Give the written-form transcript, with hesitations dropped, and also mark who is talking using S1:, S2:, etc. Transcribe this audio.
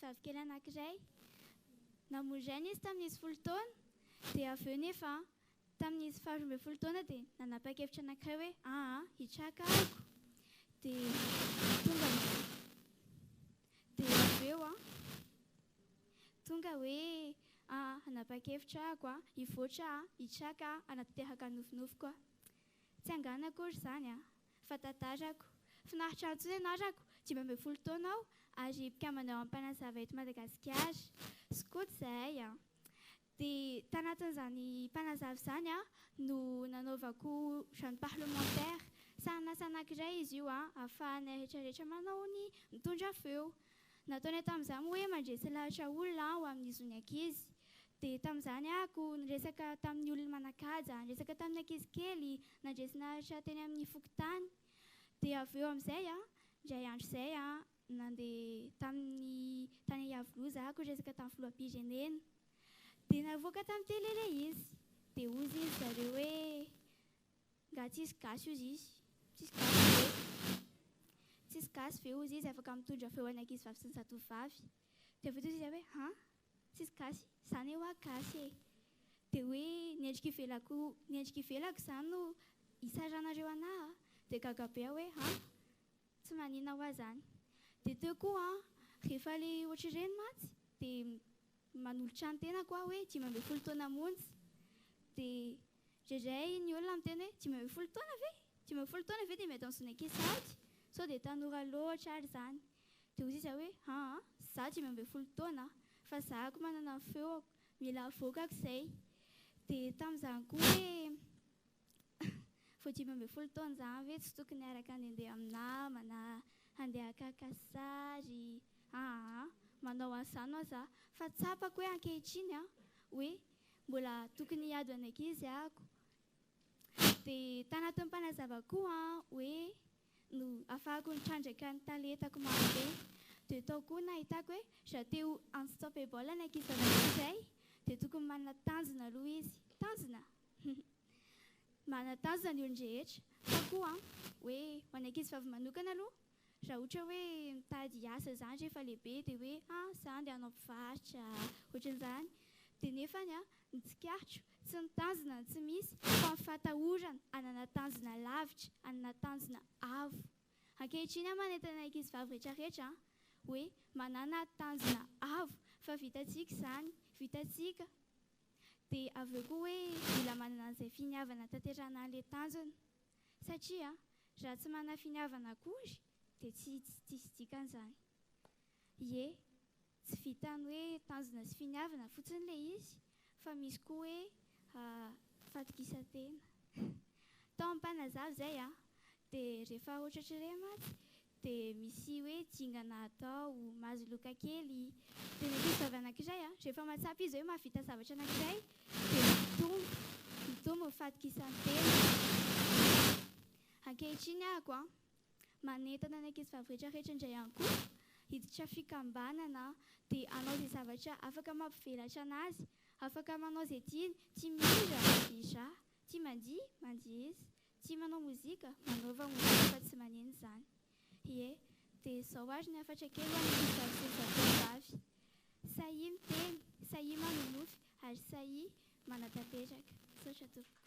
S1: ankizivavy kely anankiray. Namoy rainy izy tamin'izy 10 taona, dia avy eo nefa tamin'izy faha-12 taona dia nanapa-kevitra anankiray hoe aa hitraka ako. Dia tonga dia avy eo an, tonga hoe aa hanapa-kevitra ako an, hivoatra aho, hitraka aho, hanatanteraka ny nofinofiko aho. Tsy angano akory izany an, fa tantarako. Finaritra Antsoa ny anarako, 15 taona aho ary mpikambana ao amin'ny Mpanazava eto Madagasikara. Skoto izahay an. Dia tanatin'izany Mpanazava izany an, no nanaovako jeune parlementaire. Sahanasa anankiray izy io an, ahafahanay rehetrarehetra manao ny mitondra feo. Nataonay tamin'izany moa hoe mandresy lahatra olona ho amin'ny zon'ny ankizy. Dia tamin'izany ahako niresaka tamin'ny olona manan-kaja, niresaka tamin'ny ankizy kely, nandresy lahatra teny amin'ny fokontany. Dia avy eo amin'izay an, indray andro izay an, nandeha tamin'ny tany Iavoloha izaho niresaka tamin'ny filoham-pirenena. Dia navoaka tamin'ny télé ilay izy. Dia hozy izy zareo hoe, Nga tsisy gasy ozy izy? Tsisy gasy ve? Tsisy gasy ve ozy izy afaka mitondra feo an'ny ankizy vavy sy ny zatovovavy? Dia avy eo toy izy hoe han? Tsisy gasy? Za ne hoa gasy e! Dia hoe ny endrika ivelako ny endrika ivelako izany no isaranareo anah a! Dia gaga be aho hoe han? Tsy maninona hoa izany. Dia teo koa an, rehefa le ohatr'ireny mantsy dia manolotra ny tenako aho hoe 15 taona monja. Dia indraindray ny olona miteny hoe 15 taona ve? 15 taona ve dia mety amin'ny zon'ny ankizy sahady? Sao dia tanora loatra ary izany. Dia hoy izy hoe aa, za 15 taona fa za ko manana ny feoko, mila avoakako izay. Dia tamin'izany koa hoe vao 15 taona izany ve tsy tokony hiaraka handehandeha amin'ny namana, handeha hakaka sary, aa, manao an'izany ho'a za. Fa tsapako hoe ankehitriny an, hoe mbola tokony hiady ho an'ny ankizy ako. Dia tanatin'ny mpanazava koa an, hoe no ahafahako nitrandraka ny talentako maro be. Dia tao koa nahitako hoe raha te ho unstoppable ny ankizy vavy anankiray dia tokony manana tanjona aloha izy. Tanjona? Manana tanjona ny olon-drehetra. Fa koa an, hoe ho an'ny ankizy vavy manokana aloha, raha ohatra hoe mitady hiasa izany rehefa lehibe dia hoe ah za andeha hanao mpivarotra, ohatran'izany. Dia nefany an, ny tsikaritro, tsy ny tanjona no tsy misy fa ny fahatahorana hanana tanjona lavitra, hanana tanjona avo. Ankehitriny aho manentana ny ankizy vavy rehetrarehetra an, hoe manàna tanjona avo fa vitantsika izany, vitantsika. Dia avy eo koa hoe mila manana an'izay finiavana tanterahana an'ilay tanjona. Satria raha tsy manana finiavana akory dia tsy tsisy dikany izany. Ie, tsy vitan'ny hoe tanjona sy finiavana fotsiny ilay izy fa misy koa hoe fatokisan-tena. Tao amin'ny mpanazava izay an, dia rehefa ohatrohatr'ireny mantsy dia misy hoe dingana atao, mahazo loka kely. Dia ny ankizivavy anankiray an, rehefa mahatsapa izy hoe mahavita zavatra anankiray dia mitombo, mitombo ny fatokisan-tena. Ankehitriny ahako an, manentana ny ankizivavy rehetrarehetra indray ihany koa hiditra fikambanana dia hanao izay zavatra afaka mampivelatra anazy, afaka manao izay tiany, tia mihira, mihirà, tia mandihy, mandihiza, tia manao mozika, manaova mozika fa tsy manino izany. Ie, dia izao ary ny hafatra kely ho an'ny ankizivavy sy ny zatovovavy. Sahia miteny, sahia manonofy ary sahia manatanteraka. Misaotra tompoko.